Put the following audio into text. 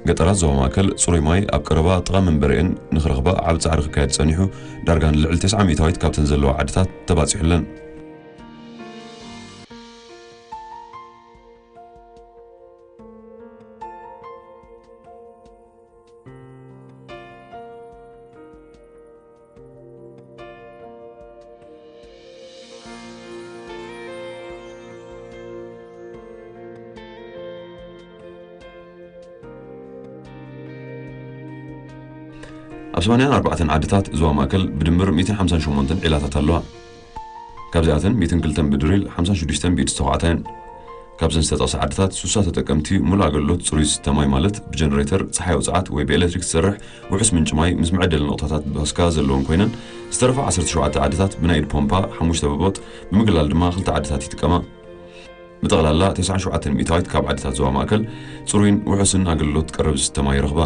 ገጠራት ዞባ ማእከል ጽሩይ ማይ ኣብ ቀረባ ጥቓ መንበሪኤን ንኽረኽባ ዓቢ ጻዕሪ ክካየድ ጸኒሑ፣ ዳርጋ ንልዕሊ ተስዓ ሚእታዊት ካብተን ዘለዋ ዓድታት ተባጺሑለን። ኣብ ሰማንያን ኣርባዕተን ዓድታት ዞባ ማእከል ብድምር ሚእትን ሓምሳን ሸሞንተን ዒላታት ኣለዋ። ካብዚኣተን ሚእትን ክልተን ብድሪል፣ ሓምሳን ሽዱሽተን ብኢድ ዝተዃዕታ እየን። ካብዘን ዝተጠቕሳ ዓድታት፣ ሱሳ ተጠቀምቲ ሙሉእ ኣገልግሎት ጽሩይ ዝስተ ማይ፣ ማለት ብጀነሬተር፣ ጸሓይ ውጽዓት ወይ ብኤሌክትሪክ ዝሰርሕ ውሑስ ምንጪ ማይ ምስ መዐደሊ ነቑጣታት ብፓስካ ዘለወን ኮይነን፣ ዝተረፋ ዓሰርተ ሸውዓተ ዓድታት ብናይ ኢድ ፖምፓ ሓሙሽተ በቦጥ፣ ብምግላል ድማ ክልተ ዓድታት ይጥቀማ። ብጠቕላላ ተስዓን ሸውዓተን ሚእታዊት ካብ ዓድታት ዞባ ማእከል ጽሩይን ውሑስን ኣገልግሎት ቀረብ ዝስተ ማይ ይረኽባ።